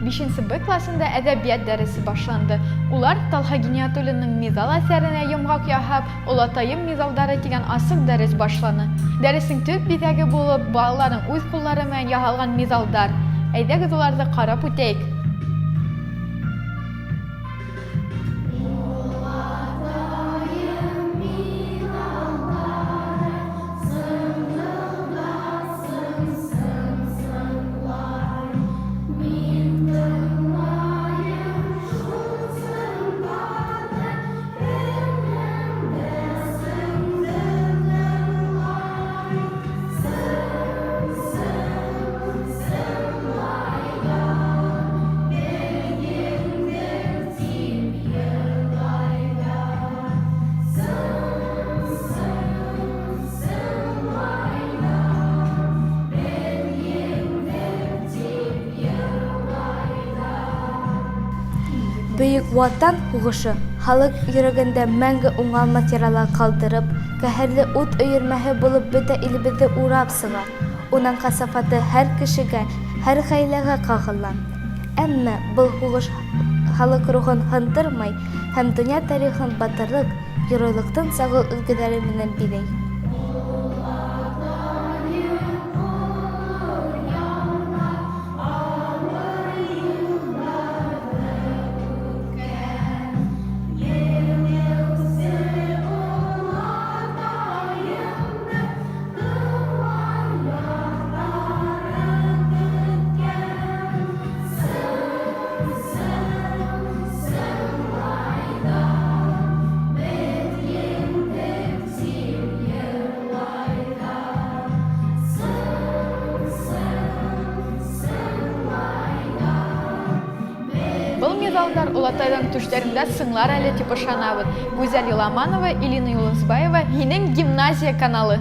Бишенсе Б класында әҙәбиәт дәресе башланды. Улар Талһа Гиниятуллинның Миҙал әҫәренә йомғаҡ яһап, Олатайым миҙалдары тигән асыҡ дәрес башланы. Дәрестең төп биҙәге булып, балаларның үҙ ҡуллары менән яһалған миҙалдар. Әйҙәгеҙ уларҙы ҡарап үтәйек. Бөйөк Ватан һуғышы халыҡ йөрәгендә мәңге уңалмаҫ яралар ҡалдырып, ҡәһәрле ут өйөрмәһе булып бөтә илебеҙҙе урап сыға. Уның ҡасафаты һәр кешегә, һәр ғаиләгә ҡағыла. Әммә был һуғыш халыҡ рухын һындырмай һәм донъя тарихын батырлыҡ, геройлыҡтың сағыу өлгөләре менән биҙәй. Был миҙалдар олатайҙың түштәрендә сыңлар әле тип ышанабыҙ. Гүзәл Еламанова, Илина Юлысбаева, Һинең гимназия каналы.